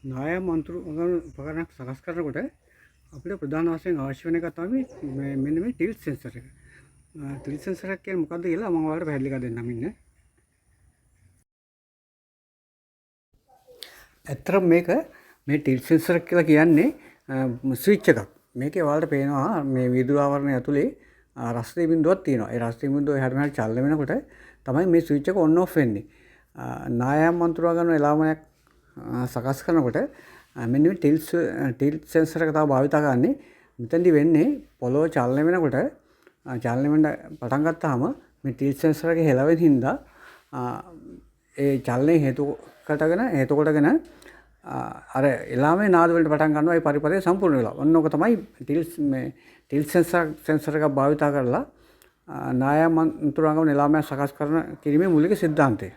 නායම් අන්තුරු උපකරණයක් සකස් කරනකොට අපිට ප්‍රධාන වශයෙන් අවශ්‍ය වෙන එක තමයි මේ මෙන්න මේ ටිල්ට් සෙන්සර් එක. ටිල්ට් සෙන්සර් එක කියන්නේ මොකද්ද කියලා මම ඔයාලට පැහැදිලි කරලා දෙන්නම් ඉන්න. ඇත්තටම මේක මේ ටිල්ට් සෙන්සර් කියලා කියන්නේ ස්විච් එකක්. මේකේ ඔයාලට පේනවා මේ වීදුරු ආවරණය ඇතුලේ රස්නේ බිඳුවක් තියෙනවා. ඒ රස්නේ බිඳුව එහාට මෙහාට චලන වෙනකොට තමයි මේ ස්විච් එක ඔන් ඔෆ් වෙන්නේ. නායම් අන්තුරා ගන්න එලාමයක් සකස් කරනකොට මෙන්න මේ ටිල්ට් සෙන්සර් එක තමයි භාවිතා කරන්නේ. මෙතනදි වෙන්නේ පොළොව චලන වෙනකොට චලන වෙන්න පටන් ගත්තාම මේ ටිල්ට් සෙන්සර් එක හෙලවෙන හින්දා ඒ චලනය හේතු කොටගෙන අර එලාමේ නාද වලට පටන් ගන්නවා ඒ පරිපරය සම්පූර්ණ වෙලා. ඔන්න ඔක තමයි මේ ටිල්ට් සෙන්සර් එකක් භාවිතා කරලා නායම් අන්තුරාගමන එලාමයක් සකස් කරන කිරීමේ මූලික සිද්ධාන්තය.